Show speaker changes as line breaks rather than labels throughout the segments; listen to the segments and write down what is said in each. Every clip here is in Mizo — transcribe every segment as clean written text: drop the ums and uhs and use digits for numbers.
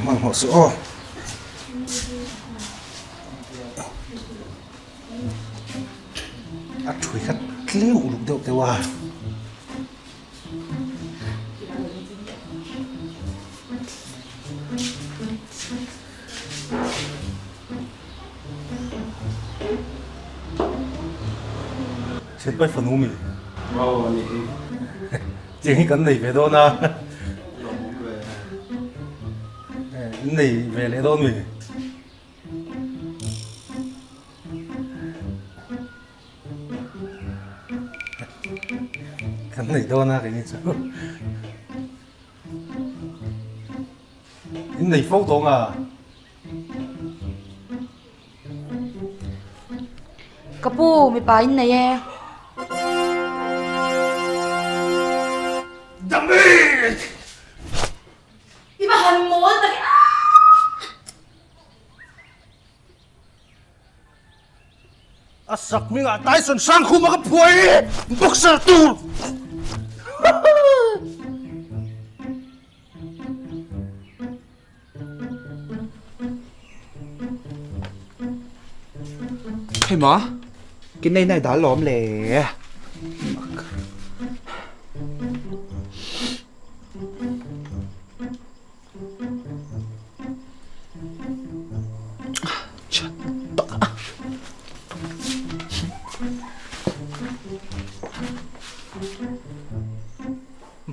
Hmanhmawh suh aw. A thui kha tlem uluk deuh deuh a. Sipai fanu mi.
Aw ani hi.
Tiang hi kan nei ve dawn a.
Lawmawm ve.
In nei ve leh dawn mi. Kan nei dawn a keini chu. In nei fo tawng a.
Ka pu mipa in nei e.
Dami!
I va han mawl tak e.
A sak hmingah Tyson Hrangkhuma ka phuai i boxer tur!
Hei ma, ki nei nai dal lawm le.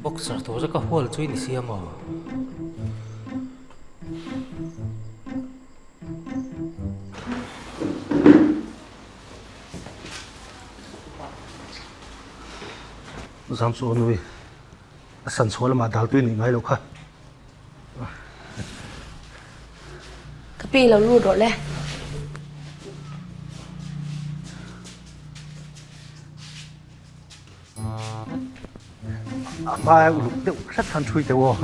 Boxer tur chu ka hual chu i ni sia maw?
Zam chu a nui. A san chhuah lamah dal tui nih ngai loh kha.
Ka pi lo lut rawh le.
A hmaia uluk deuh hret khan thui teuh aw.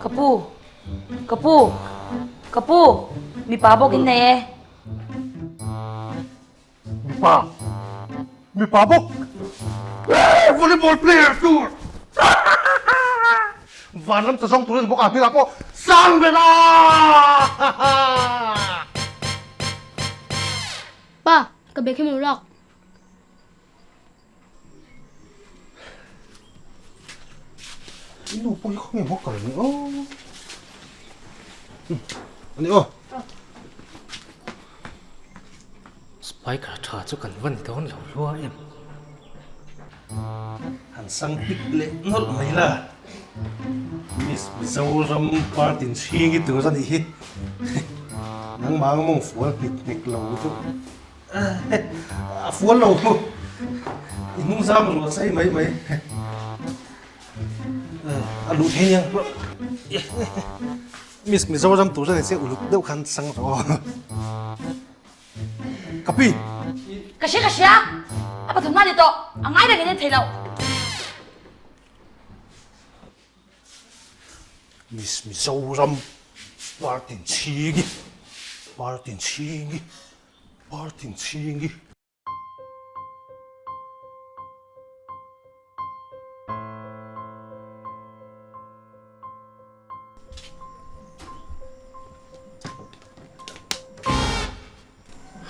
Ka pu, ka pu, ka pu, mipa bawk in nei e.
Mipa, mipa bawk. Volleyball player tur. Vanram chazawng tur a ni bawk a, hmingah pawh Sangbela!
Pa, ka bag hi maw lak?
I nu pawh hi khawnge maw kal ni aw. Ani aw.
Spiker tha chu kan va ni dawn lo lua em.
Han sang pik leh nawlh mai la. Miss Mizoram party chhing i tur a nih hi. Nangmah ang mawng fual hnik hnik lo deuh. A fual lo chu i hnung zam rual sei mai mai. A luh thei aniang. Miss Mizoram tur chuan engche uluk deuh khan sang rawh aw. Ka pi.
Ka hria ka hria. A pathum na ni tawh. A ngai reng in en thei lo.
Miss Mizoram Partin Chhingi Partin Chhingi Partin Chhingi.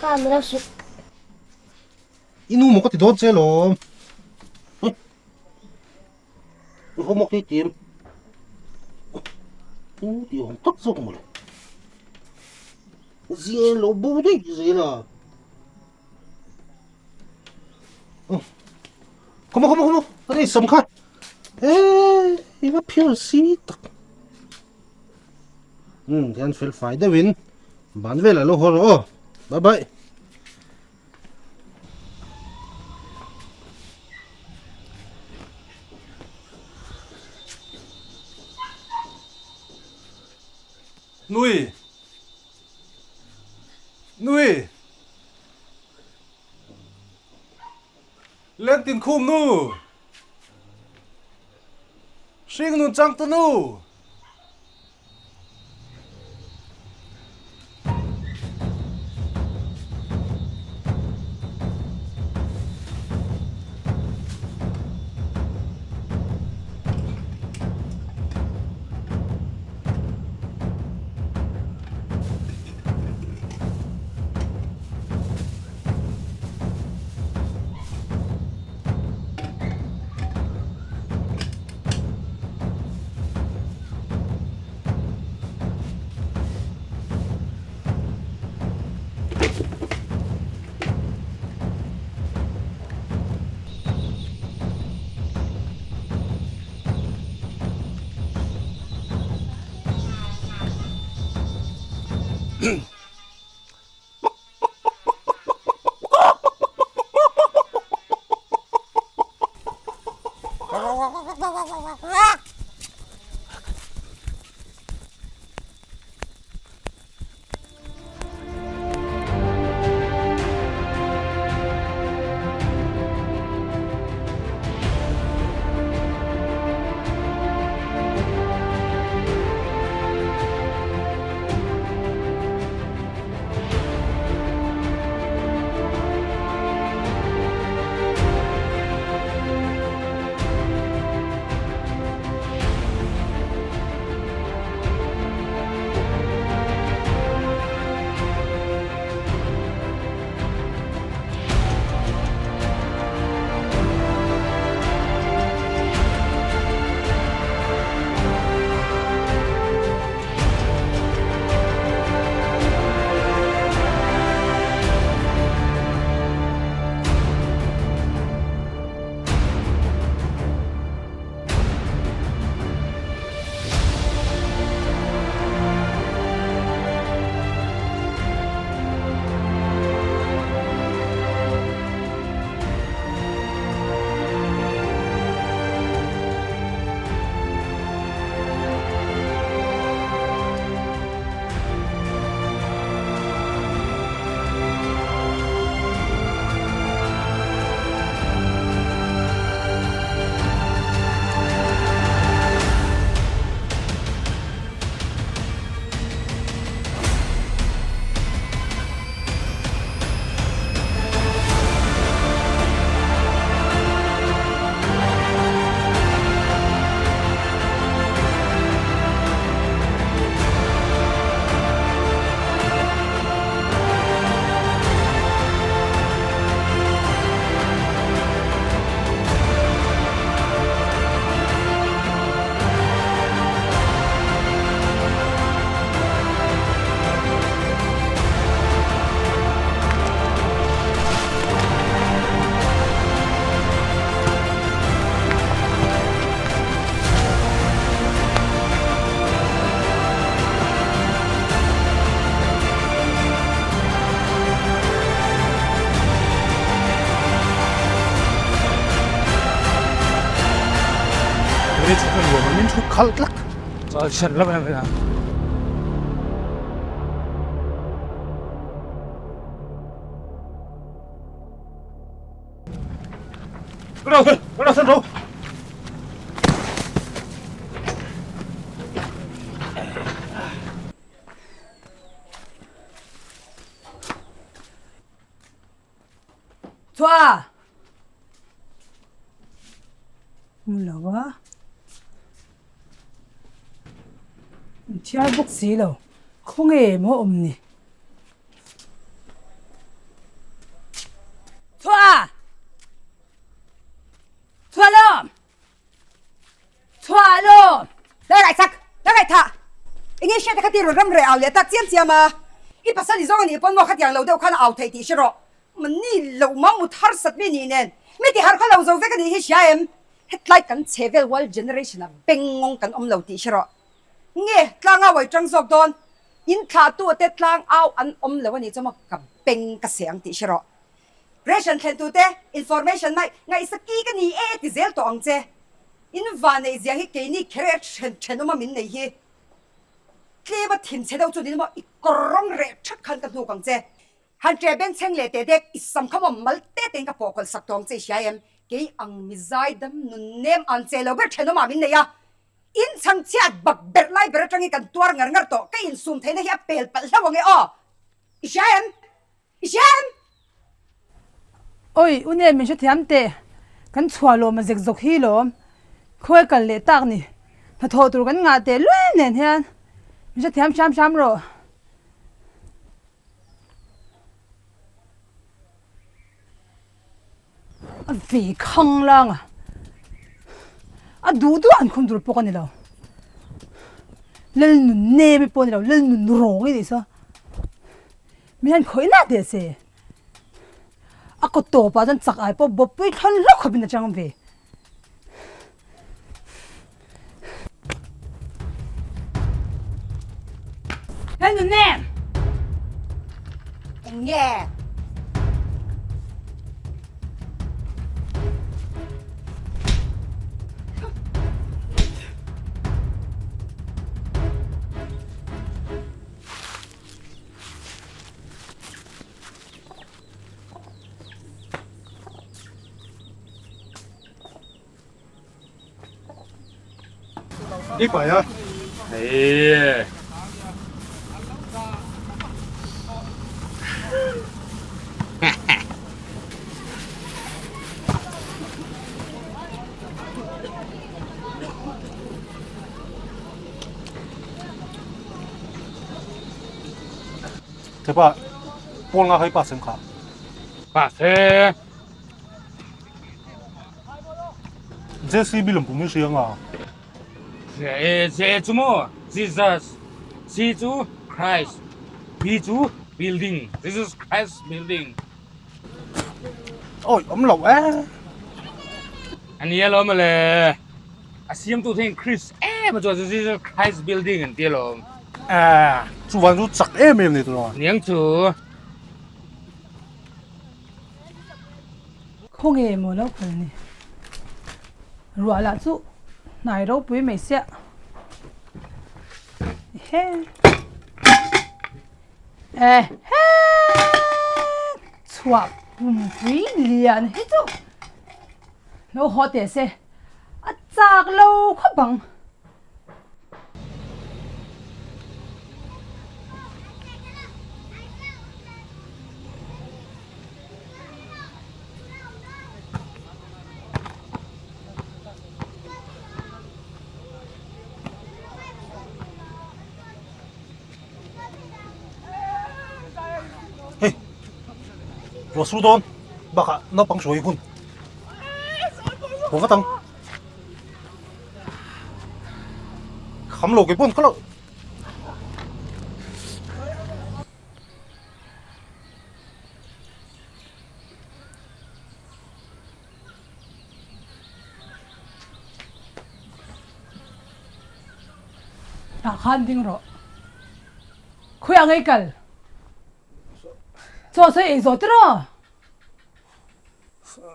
Pa mi lo suh.
I nu maw ka ti dawn che lawm. I homework hi tim u tih awm tak zawk mawle. Zia lo bo daih zel a. Khawmaw khawmaw khawmaw ka nei sam kha eh i va phiar si tak um tihian fel fai deuhin ban velah lo haw rawh aw bye bye. Nui! Nui! Leng tin khum nu! Hring nun chang ta nu! Khalh tlat.
Shan lam em em.
Chua! Mu lo a. Thiar bawk si lo. Khawnge maw awm ni? Chua! Chua lo! Chhuah lo!
La raih chak! La raih thah! Enge hriat a kha ti rawn ram reh au leh tak chiam chiam a, i pasal i zawng a nih pawn maw khatiang lo deuh khan a au theih tih hre rawh. Mahni lo mah mut harsat mi nih nen mi ti har kha lo zo vek a nih hi hria em? Hetlai kan chhe vel world generation ah bengngawng kan awm lo tih hre rawh. Nge tlang au ai tang zawk dawn? In thlah tu te tlang au an awm lo a nih chuan maw ka beng ka seh ang tih hre rawh. Ration thlen tu te information mai ngaihsaki ka ni e ti zel tawh ang che. In va neih zia hi keini kher e then thenawm a min nei hi. Tlem a thin chhe deuh chu ni maw i kawr rawng reh that khan ka hnuk ang che. Han ṭe ben chheng leh teh dek i sam kha maw mal te tein ka pawh kawlh sak tawng che i hria em? Kei ang mi zai dam nun nem an che lo ber ṭhenawmah min nei a, in chhang chhiat bak berh lai ber aṭangin kan tuar ngar ngar tawh, ka insum theihna hi a pel palh hlauh ang e aw! I hria em? I hria em?
Oi, u nen min hrethiam teh, kan chhuah lawm a zek zawk hi lawm, khawi kal leh tak ni, hnathawh tur kan ngah teh luai nen hian min hrethiam hram hram rawh. A ve khang lang a, a duh duh an khum tur pawh ka ni lo, lal nun nem hi pawh a ni lo, lal nun rawng i nih saw min han khawih na teh se, a kaw tawpah chuan chak ai pawh bawppui thlawn hlawk khawpin a chang ve. Lal nun nem!
Eng nge?
I pai a.
Hei.
Thế pa, Paul nga khai pa sem kha.
Pa se.
JCB lam pum hi hria nga.
Hria e, J chu maw Jesus, C chu Christ, B chu building, Jesus Christ building.
Oi, awm lo e.
A nia lo mawle. A siamtu theng Christ em a chuan Jesus Christ building an ti alawm.
Eh, chuvan chu chak em em ni tawh.
Niang chu.
Khaw nge maw lo kal ni? Ruah lah chu hnai ropui mai sia. Ehe. Ehe. Chhuah pumpui lian hi chu lo haw teh se a chak lo khawp ang.
Hei, ruah sur dawn bakah naupang hruai hun. Haw vat ang. Kham lo kei pawn kha lo.
Tah khan ding rawh. Khawiah ngei kal. Chaw sawi ei zawh tiraw?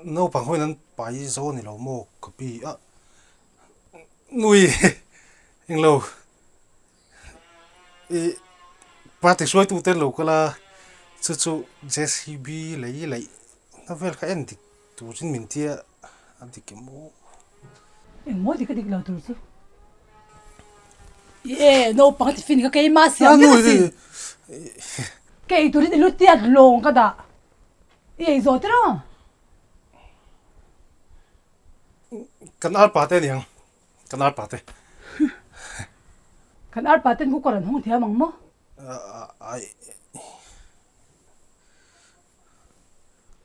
Naupang ho in an pai zo ni lo maw ka pi a nui englo i party hruaitu te lo kal a chu chu J_C_B lei laih na vel kha en dik turin min tia a dik em aw.
Engmaw dik a dik lo tur chu. Ye naupang tiffin kha keimah siam vek a sin. Ka ei turin i lu tiat lawng ka dah. I ei zawh tir ang.
Kan arpa te aniang. Kan arpa te.
Kan arpa ten cooker an hawng thiam ang maw?
Ai.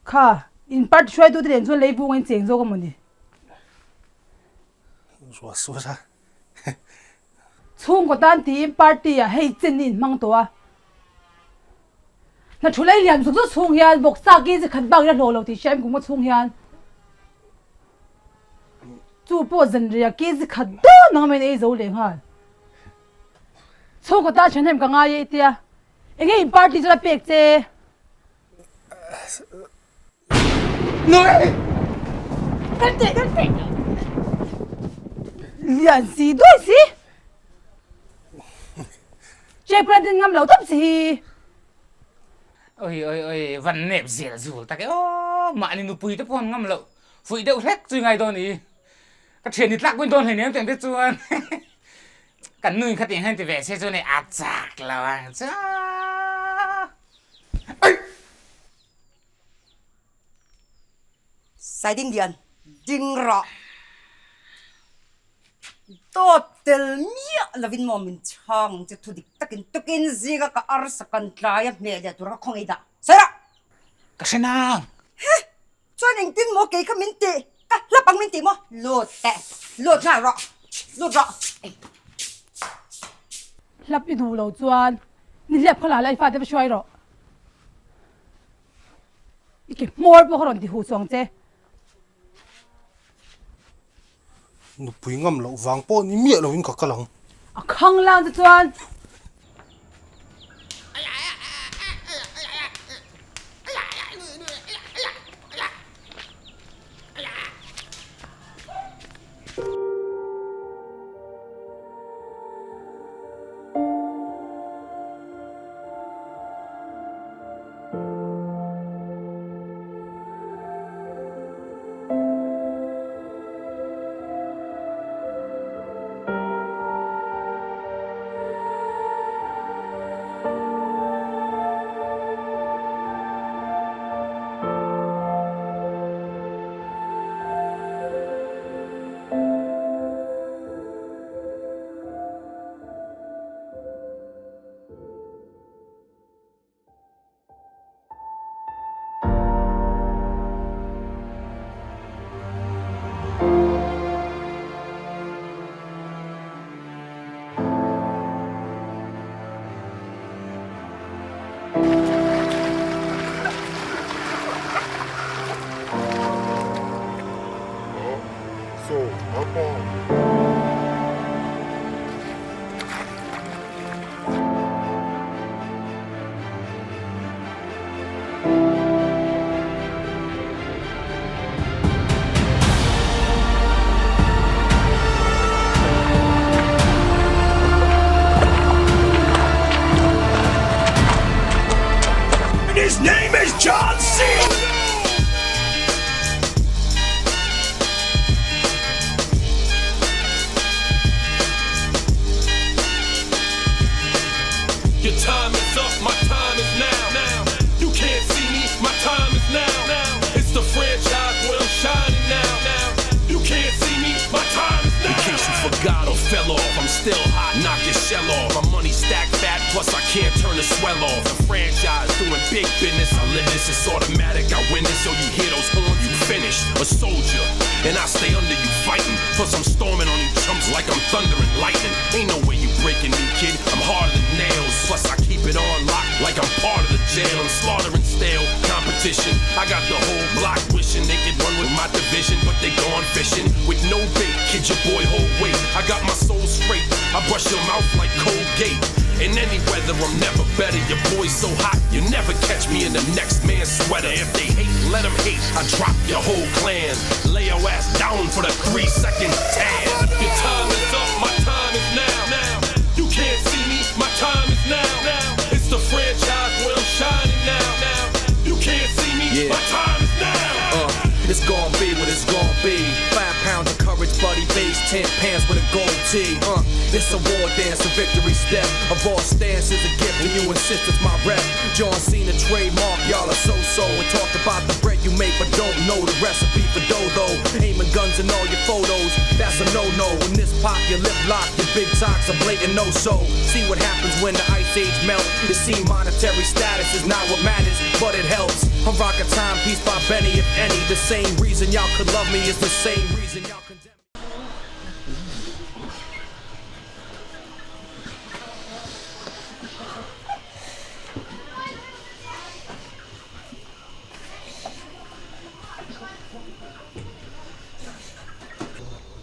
Kha, in party hruaitu te nen chuan leivung a in cheng zawk a maw ni?
Ruah suar a.
Chhungkaw tan tiin party ah hei chen i inhmang tawh a. Hna thu lei lian zuk zuk chhung hian vawksa kg khat bak ila hlawh lo tih hria em kum chhung hian. Chu pawh zanriah kg khat dawn ang mai in ei zo leh nghal. Chhungkaw tan thahnem ka ngai e i tia. Enge in party chu la pek che?
Nui!
Kan teh kan teh. Lian si duai si. Che president ngam lo tawp si hi.
Oi oi oi van nep zel zul tak e aw mahni nupui te pawh an ngam loh fuih deuh hlek chu i ngai dawn i ka thian ni tlak pawhin dawn hleinem teng te chuan kan nu in khatiang hian ti ve se chuan hei a chak lo ang chu.
Saiding Lian ding rawh. Dawt tel miah lovin maw min chhang ang che thu dik takin tukin zinga ka arsa kan tlai a hmeh leh tura ka khawngaih dah. Sawi rawh!
Ka hre nang!
He! Chuan engtin maw kei kha min tih? Ka hlap ang min tih maw? Lut teh! Lut nghal rawh! Lut rawh!
Hlap i duh lo chuan ni hliap kha la la i fate va hruai rawh. I ke hmawr pawh kha rawn ti huh chuang che.
Nupui ngam loh vang pawh ni miah loin ka kal ang.
A khang lang te chuan.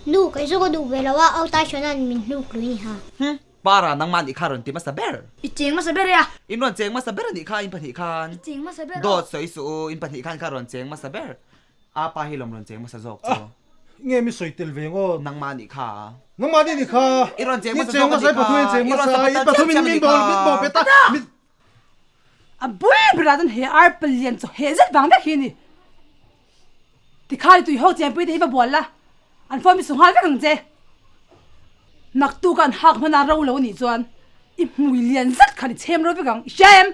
Nu, kei chu ka duh ve lo a, au Tyson-a'n min hnuk lui ni ha.
Hm, Para nangmah nih kha rawn ti hmasa ber.
I cheng hmasa ber e a.
In rawn cheng hmasa ber a nih kha in pahnih khan.
I cheng hmasa ber aw.
Dawt sawi suh u, in pahnih khan kha rawn cheng hmasa ber. A pa hi lawm rawn cheng hmasa zawk chu.
Nge mi sawi tel ve ngaw?
Nangmah nih kha.
Nangmah nih nih kha.
I rawn cheng hmasa zawk a nih kha.
I rawn cheng hmasa, i pathum in min bawh min bawh pet a.
A bul berah chuan he ar palian chaw heh zet vang vek hi a ni. Tikhai tui ho chenpui te hi va bual la, an phone mi su nghal vek ang che. Naktuk a an hak hman a ro lo anih chuan i hmui lian zet khan i chhem ro vek ang, i hria em?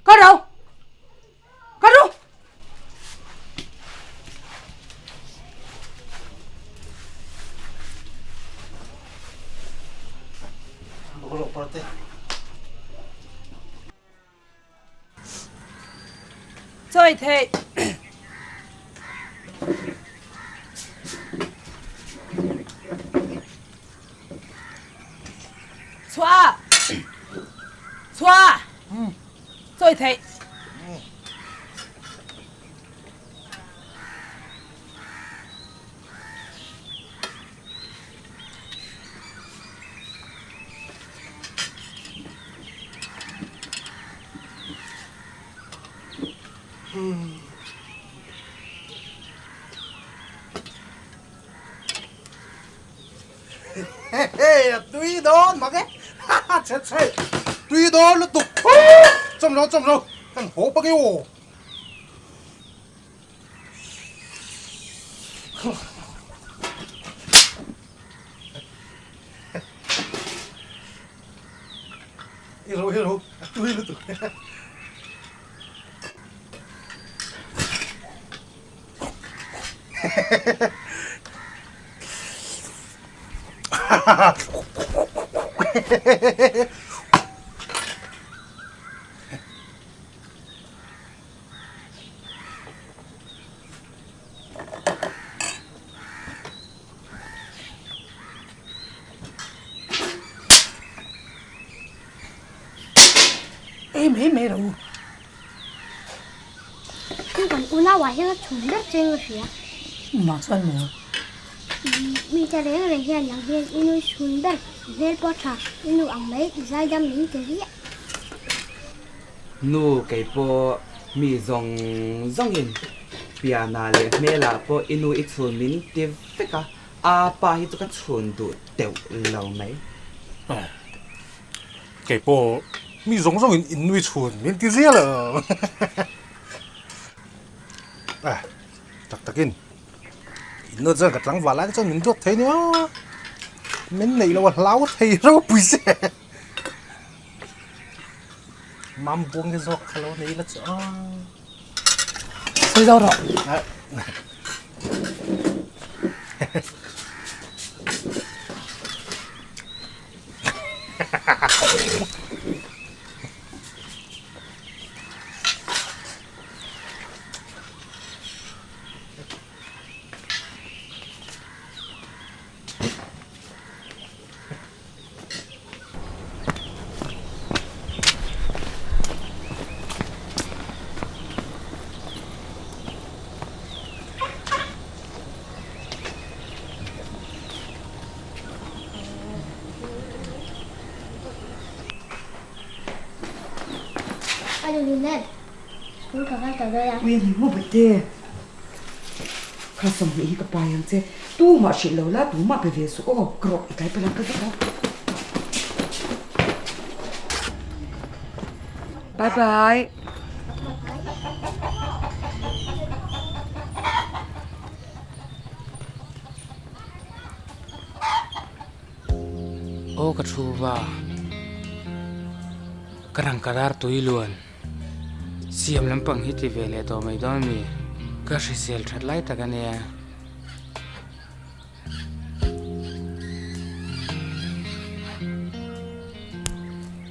Ka ro! Ka ro! Chawi theih. Chhuah! Chhuah! Chawi theih.
Hehe a tui dawn mak e chhe chhe tui dawn lutuk chawm lo chawm lo kan haw pak e aw. I ro i ro a tui lutuk.
Ei mai mai ro.
Chu kan unau ah hian a chhun ber cheng a hria.
Mah chuan maw?
Mi ta reng reng hian nang hian i nui chhun ber, i hmel pawh tha, i nu ang mai, i zaidam min ti riah.
Nu kei pawh mi zawng zawngin piana leh hmelah pawh i nu i chhun min ti vek a, a pa hi chu ka chhun duh teuh lo mai.
Kei pawh mi zawng zawngin in nui chhun min ti zial ang. A tak takin in nu chuan ka tlangval lai te chuan min duat thei nia, min neih loh a hlau thei ropui che. Mam buang hi zawk kha lo nei la chu a.
Sawi zo rawh.
Ui ni maw Bate, kha sawmhnih hi ka pai ang che, tumah hrilh lo la, tumah pe ve suh aw, ka rawh i tlai palh ang ka vek a. Bye bye.
Aw ka thu va, ka rangkadar tui luan siam lampang hi ti ve leh tawh mai dawn mi, ka hrisel that lai tak a nia.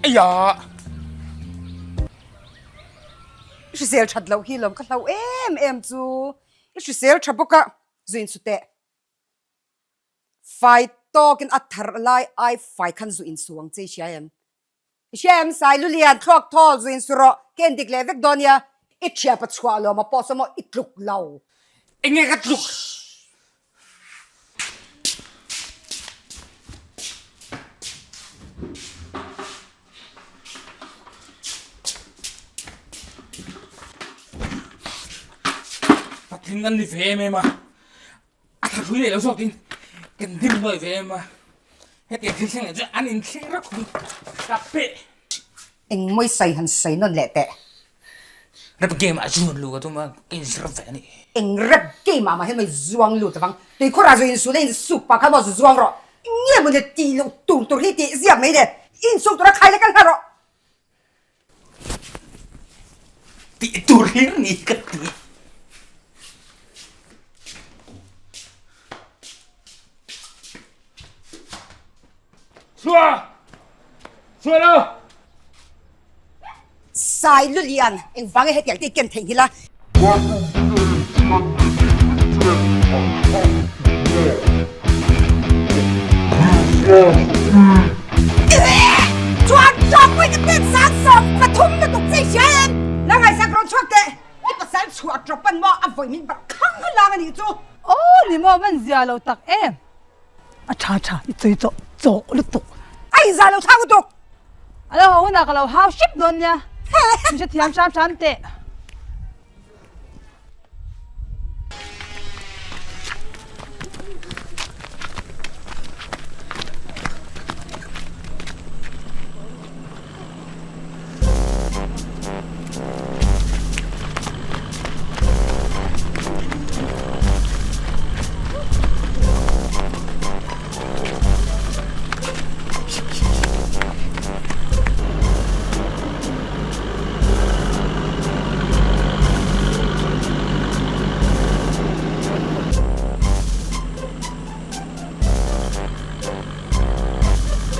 Aiah!
I hrisel that loh hi lawm ka hlau em em chu, i hrisel tha bawk a, zu insu teh. Fai tawkin a thar lai ai fai khan zu insu ang che i hria em? I hria em? Sai Lulian, thluak thawl, zu insu rawh, ka en dik leh vek dawn nia, i thiapa chhuah lawm a pawh saw maw i tluk lo.
Enge ka tluk? Patling an ni ve em em a, a thlahrui leh lo zawkin kan dim nuai ve em a, hetiang thil thleng leh chuan an inthleng rak khawp in ka peh.
Engmawi sawi han sawi nawn leh teh.
Rap game ah zuan lut ka tum a, ka inzir ve a ni.
Eng rap game ah mah hian mai zuang lut avang, tuikhur ah zu insu leh insuk pah khan maw zu zuang rawh. Nge maw ni tih loh tur tur hi tih ziak mai le, insuk tura khai leh kal hla rawh.
Tih tur hlir ni ka ti. Chhuah! Chhuah lo!
Sai Lulian, engvang nge hetiang te i ken theihnghilh a? Chuan ṭawpui ka tet sang sawm pathum lutuk che i hria em? La ngaihsak rawn chhuak teh, i pasal chhuah ṭawp an maw a vawi min barh khang lang a nih chu.
Aw ni maw man zia lo tak em. A tha tha i chawi chawh chawh lutuk.
A inzah lo thang lutuk.
A lo haw hunah ka lo hau hrep dawn nia. Min hrethiam hram hram teh.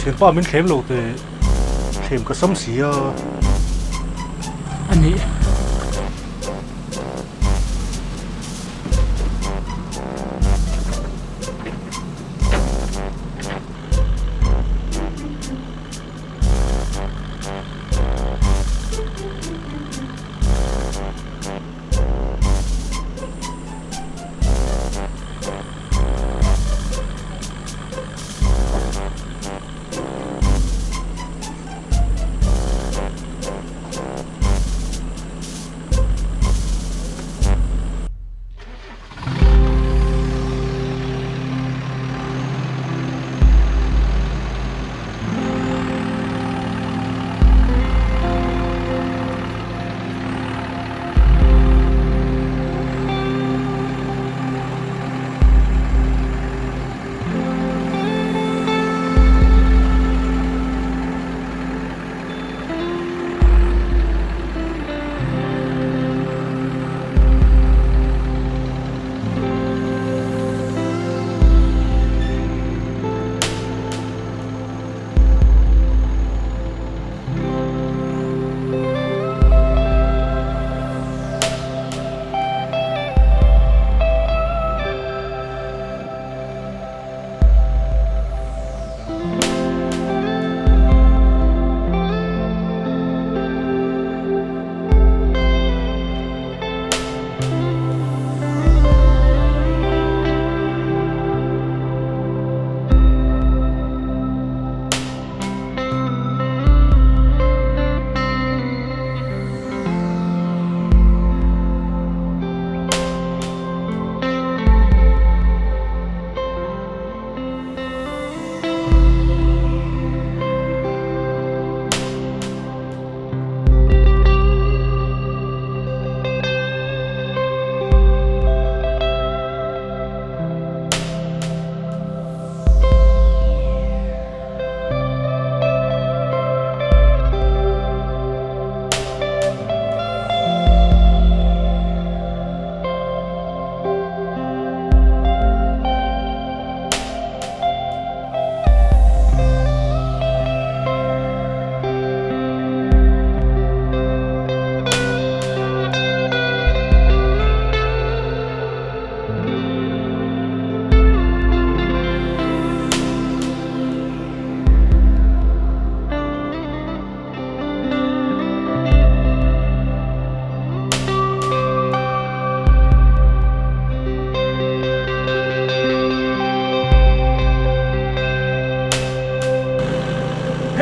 Thianpa min thlem lo teh thlem ka sam si a.
A nih.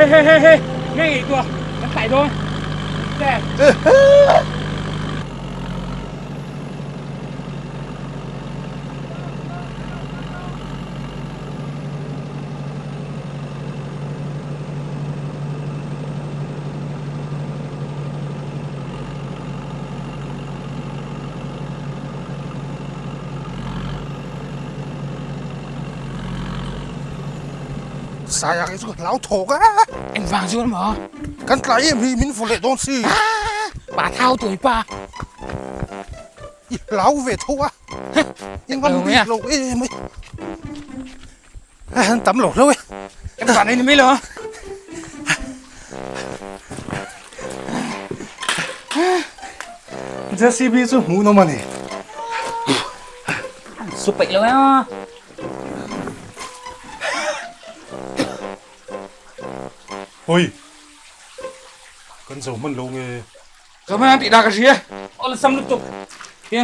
Hei hei hei hei nge ngei tua kan tlai dawn te.
Saia kei chu ka hlau thawk a.
Engvang chuan maw?
Kan tlai em hi min vaw leh dawn si.
Pa thau tui pa.
I hlau ve tho a. I ngam bik lo em ai. An tam lo hlauh e.
Kan van ei ni mai lo.
JCB chu hmuh nawm a ni.
Su peih lo e aw.
Oi. Kan zo hman lo nge.
Zo hman an tih dah ka hria. Awlsam lutuk. Ti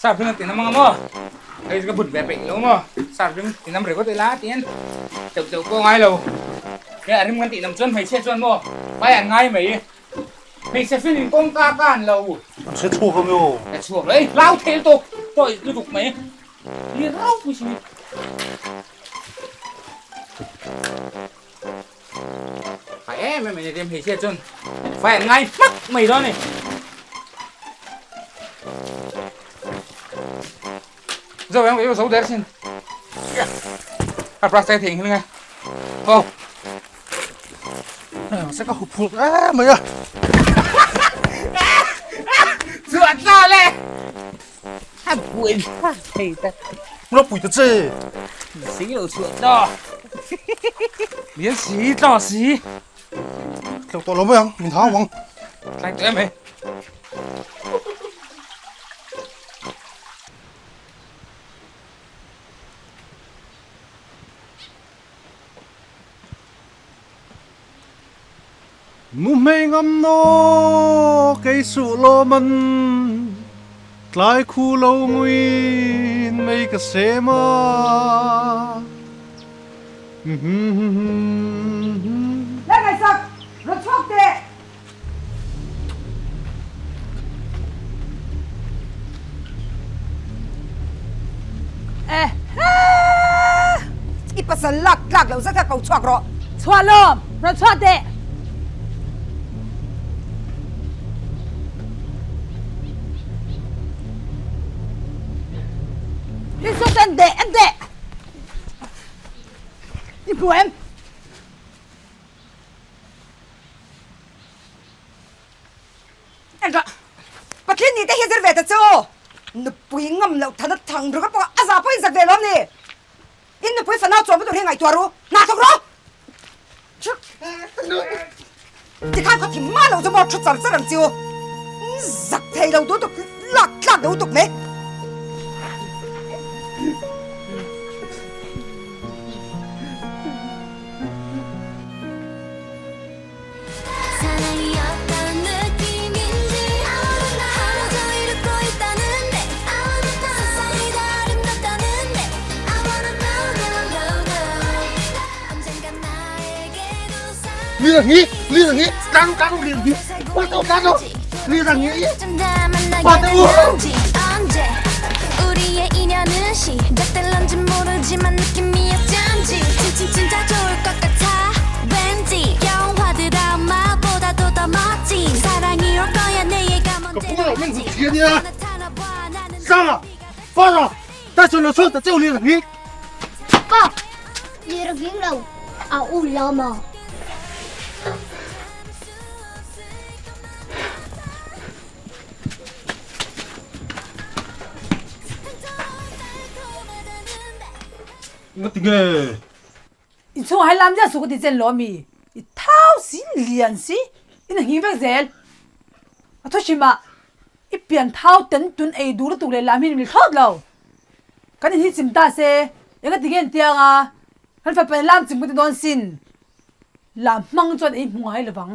sar hring an tih nam anga maw. Hei ka but ve peih lo maw. Sar hring tih nam ringawt ila tiin teuh teuh pawh ngai lo. He a rim kan tih nam chuan hmeichhia chuan maw pai an ngai mai. Hmeichhe fin in kawngka ka an lo.
An hre chhuak ang emaw.
Hre chhuak lo. Ei hlau thei lutuk. Tawih lutuk mai. Ni ropui si. Phải em em mày đem hmeichhia chuan fai an ngai hmak mai dawn a ni. Zo em em zo der sin. A plastic thing hin nge. Oh.
Se ka hu phur em mai a.
Chuan tla le. A buai thlak thei ta.
Lo pui ta che.
Si lo chhuah tlaw. Lian si tlaw si.
Tlo tawh lo mai ang, min hau ang.
Tlai tawh em ei.
Mu hmei ngam naw kei suh lawm an tlai khu lo nguin mei ka sem a.
Lai ngaihsak, rawn chhuak teh! I pasal lak tlak lo zet a ko chhuak rawh.
Chhuah lawm, rawn chhuah teh. Rinsuak chu an deh, an deh. I hmu em?
Engah Pathian ni te hi zir ve ta chu nupui ngam loh thana thang ringawt pawh a za pawhin zak ve lawm ni. In nupui fanau chuan tur hi ngaihtuah ru, hna thawk rawh. Tikhan khaw thim mah lo chu maw thu char char ang chiu. Zak thei lo duh tuk lak tlak lo tuk mai.
Ka pu lo min zut thei a nia. Sara! Para! Tyson lo chhuak ta cheu lir ang hi.
Pa! Lir ang hing lo. A u lo maw?
Nga ti nge?
I chhungah hai lam ziah suh ka ti chen lo ami? I thau si, lian si, in a nghing vek zel. A thu hrim ah i pian thau ten tun ei dur lutuk leh lam hi ni thlawt lo. Kan in hi chim ta se, eng a ti nge an tiang a, kan fapa in lam chim ka ti dawn sin. Lam hmang chuan ei hmu ngai lovang.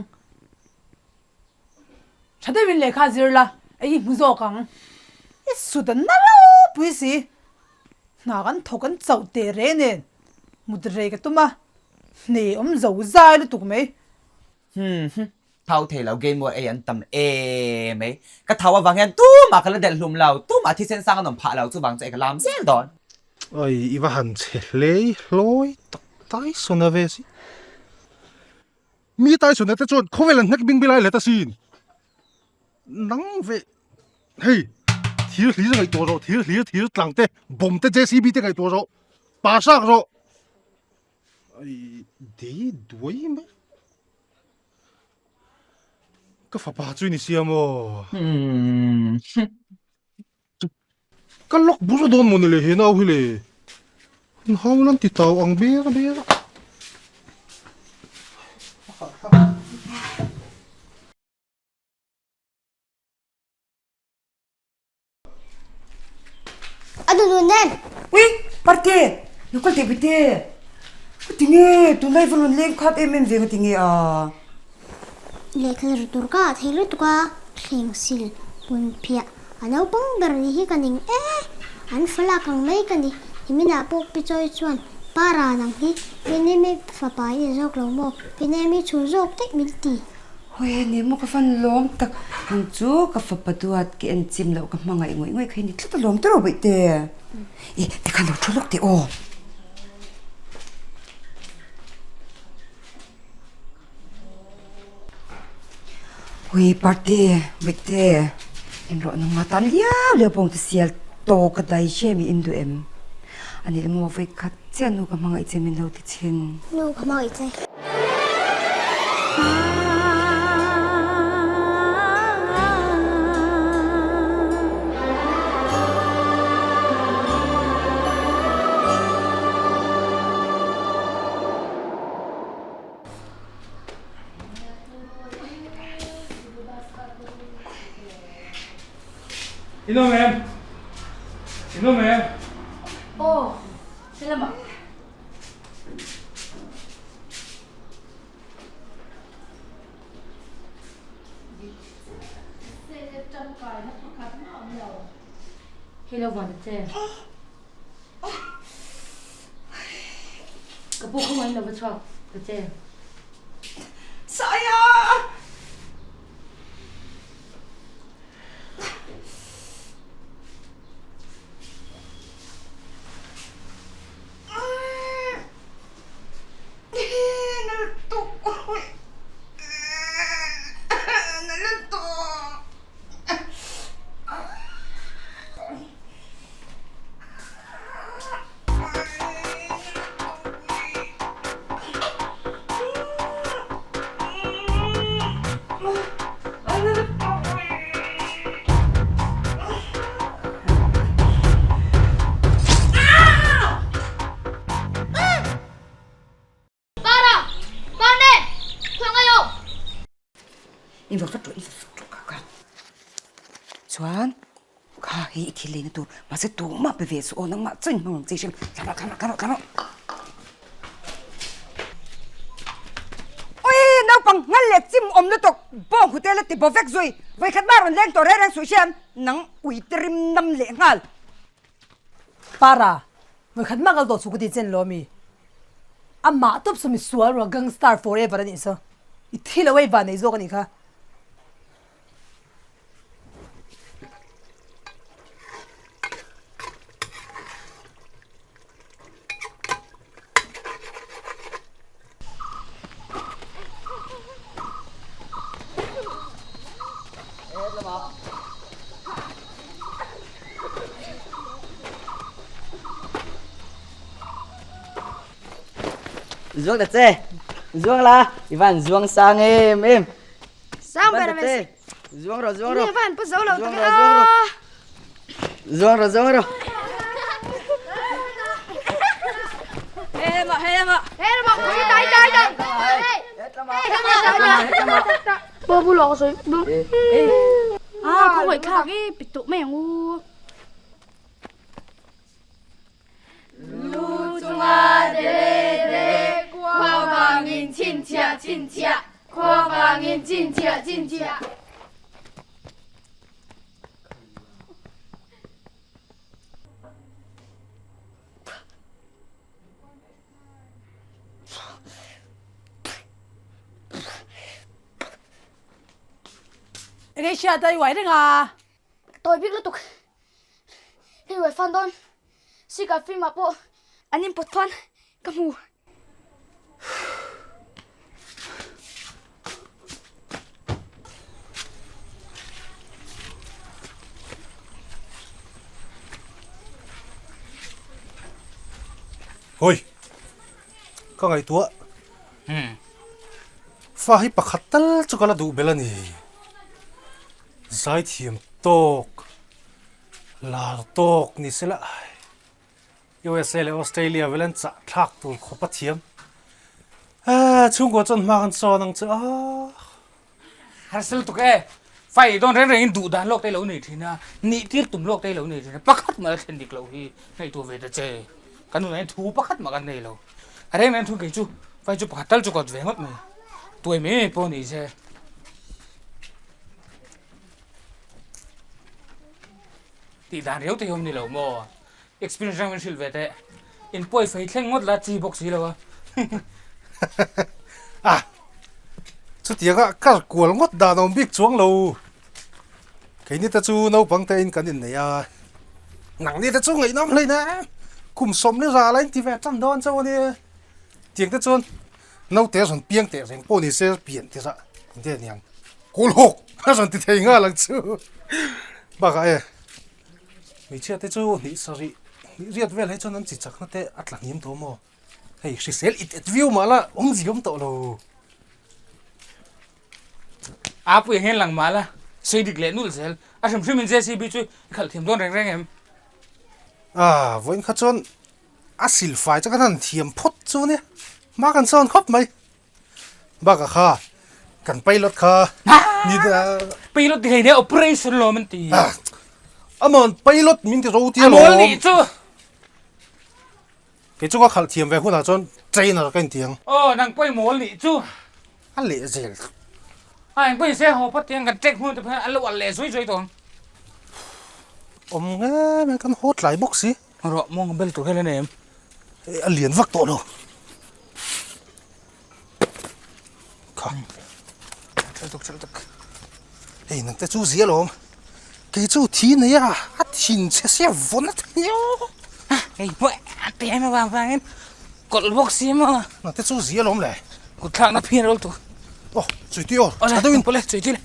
Tha deuhin lehkha zir la, ei hmu zawk ang. I sut an na ropui si. Hna kan thawk an chauh teh reng nen mut rei ka tum a, hne awm zo zai lutuk mai.
Hmm hmm, thau thei lo game maw ei an tam em mai. Ka thau avang hian tumah ka la delh hlum lo, tumah thisen sang an awm phah lo chuvang chu ei ka lam zel dawn.
Oi, i va han che hlei hlawi tak Tyson a ve si. Mi Tyson-a te chuan khawvel an hnek bing bilai let asin. Nang ve hei thir hlir ngaihtuah rawh, thir hlir, thir tlang te, bomb te, JCB te ngaihtuah rawh, pa hrak rawh. Ai dei duai mai. Ka fapa chu i ni sia maw? Ka lawk bur dawn maw ni le he nau hi le. An hau lan ti tau ang ber ber a.
A nu nun nen.
Ui, Parte, lo kal teh bete. Ka ti nge, tunlai va rawn leng khat em em ve ka ti nge a.
Lehkha zir tur ka ah thei lutuk a, thleng sil hmun phiah a naupang ber ni hi ka ning e, an falak ang mai ka ni. Niminah pawh Pi Chawi chuan Para nang hi Pinemi fapa i ni zawk lo maw? Pinemi chhun zawk daih min ti.
Hawi a ni maw ka fan lawm tak ang chu ka fapa duat ka en chim loh ka hmangaih ngawih ngawih kha i ni tlat alawm tawh rawh bawihte. Ih tikhan lo thu lawk teh aw. Hawi parte bawihte en rawh nangmah tan liau liau pawh ang chu sial tawk a dai hriat mi in duh em? A nih maw vawikhat chiah nu ka hmangaih che min lo ti thin.
Nu ka hmangaih che.
In awm em? In awm em?
Aw, helamah. Hei lo vang ta che. Ka pu khawngaih lo va chhuak ta che.
Saia!
Para! Pane! Khuang ayo!
In va vat rawh, in va vat rawh kha kha. Chuan kha hei i thil leina tur mahse tumah pe ve suh aw nangmah chuan in hmang ang che i hria thla rawh thla rawh thla rawh thla rawh. Ui naupang ngal leh chim awm lutuk bawng hotel a ti bo vek zui vawikhat mah rawn leng tawh reng reng suh i hria nang ui te rim nam leh nghal.
Para vawikhat mah kal tawh chu ka ti chen lo ami amah tawp saw misual ruah gangstar forever anih saw i thi lo a i van nei zawk anih kha.
Zuang ta che, zuang la, i van zuang sang em em.
Sang ber a
Zuang rawh, zuang rawh.
Ni van pu zo lo
tak a. Zuang rawh, zuang rawh.
He ma, he ma.
He ma, dai dai dai. Bo bu lo soi.
À, không phải khác ý, bị tụ mày ngu.
Lu chunga dere dere, khua vangin chhinchhiah chhinchhiah, khua vangin chhinchhiah chhinchhiah.
Enge hriat a i uai reng a?
Tawi bik lutuk. Hei uai fan dawn. Sika film ah pawh an inpawt fan ka hmu.
Hawi! Ka ngaihtuah. Fa hi pakhat tal chu ka la duh belh a ni. Zaithiam tawk, lar tawk ni se la. USA leh Australia vel an chah thlak tur khawp a thiam. Chhungkua chuan hma kan sawn ang chu a.
Harsa lutuk e. Fai dawn reng rengin duh dan lawk te lo nei thin a, nih tir tum lawk te lo nei thin a, pakhat mah la thlen dik loh hi ngaihtuah ve ta che. Kan nunah hian thu pakhat mah kan nei lo. A reng reng thu kei chu fai chu pakhat tal chu ka ve ngawt mai. Tuai mai mai pawh ni se. Tih dan riau te hi awm ni lo maw? Experience reng min hrilh ve teh. In pawi fei thleng ngawt la chi bawk si lo a.
Ah! Chutianga kar kual ngawt dan a awm bik chuang lo. Keini te chu naupang te in kan innei a, nangni te chu ngaihnawm hlein e, kum sawmli ral a inti ve tan dawn chauh a nia. Tiang te chuan naute a rawn piang teh reng pawh ni se pian ti rah engte aniang kawl hawk a rawn ti thei nghal ang chu. Bakah e. Hmeichhia te chu hnih sarih hnih riat vel hi chuan an chi chakna te a tla hniam tawh maw? Hei hrisel it et viau mah la awmzia awm tawh lo.
A pui hian lang mah la sei dik leh nulh zel a hrim hrim in JCB chu i khalh thiam dawn reng reng em?
A vawiin kha chuan a silfai chu kan han thiam phawt chu ania hma kan sawn khawp mai. Bakah kha kan pilot kha ni
Pilot ti hlei nia operation lawm an ti.
Amawn pilot min ti ro tia lawm.
A mawl nih chu.
Kei chu ka khalh thiam ve hunah chuan trainer ka inti ang.
Aw nang pawh i mawl nih chu.
A leh zel.
A eng pawh in se haw phawt tiang kan check hmun te pawh hian an lo alh leh zui zui tawh ang.
Awm nge mai kan haw tlai bawk si.
Rawh mawng bel tur hian a nei em?
A lian vak tawh lo. Kha.
Thal tuk thal tuk.
Hei nang te chu zia lawm. Kei chu thi nei a, a thin chhe sia vawn a thei a.
Hei pawh a te em avang vangin kawlh bawk si maw.
Nang te chu zia lawm le.
Kut thlakna phian rawl tuk.
Aw, chui tui aw. Tha deuhin.
Pawle, chui tui le.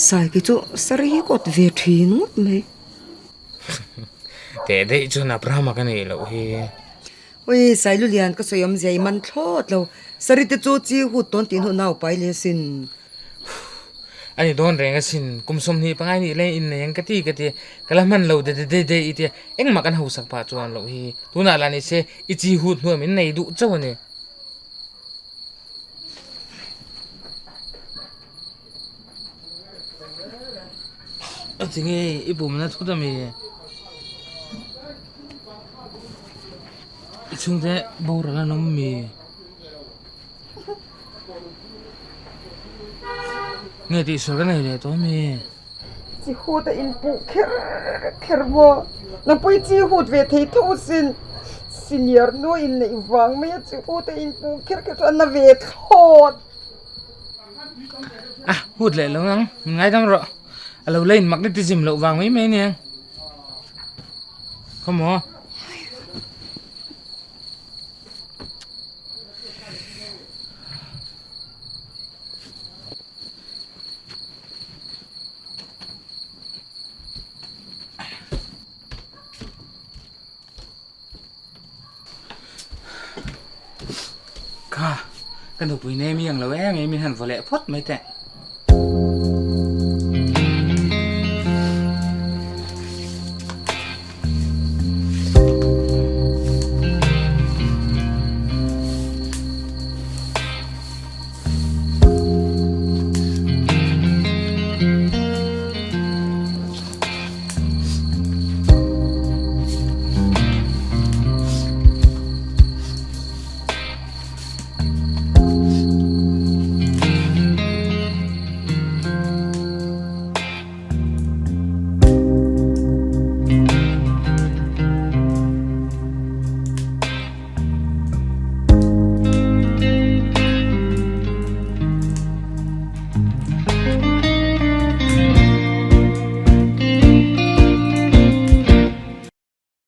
Sai khi chu saree hi kawt ve thin ngawt mai.
Teh daih chuan Abraham-a ka neih loh hi.
Ui Sailu lian ka sawi awmzia i man thlawt lo. Saree te chu chi hut tawn tih hnuh nau pai leh sin.
A ni dawn reng asin, kum 25 nih leng innei ang ka ti ka ti, ka la hman lo de de de de i tia, engmah kan hausak pah chuan loh hi, tunah lah ni se i chi hut hnuah min nei duh chauh a ni. A ti nge i pumna thut a mi? I chhungte boral an awm mi? Nge tih sawi ka nei leh tawh ami?
Chi hut a inpuh kher kher maw? Nang pawh i chi hut ve thei tho sin. Senior nu in neih vang mai a chi hut a inpuh kher kher chu a na ve thlawt.
A hut leh lo ang, min ngaidam rawh. A lo la in magnetism loh vang mai mai ania. Khawmaw? Kha, ka nupui nei mi ang lo em em in han vaw leh phawt mai teh.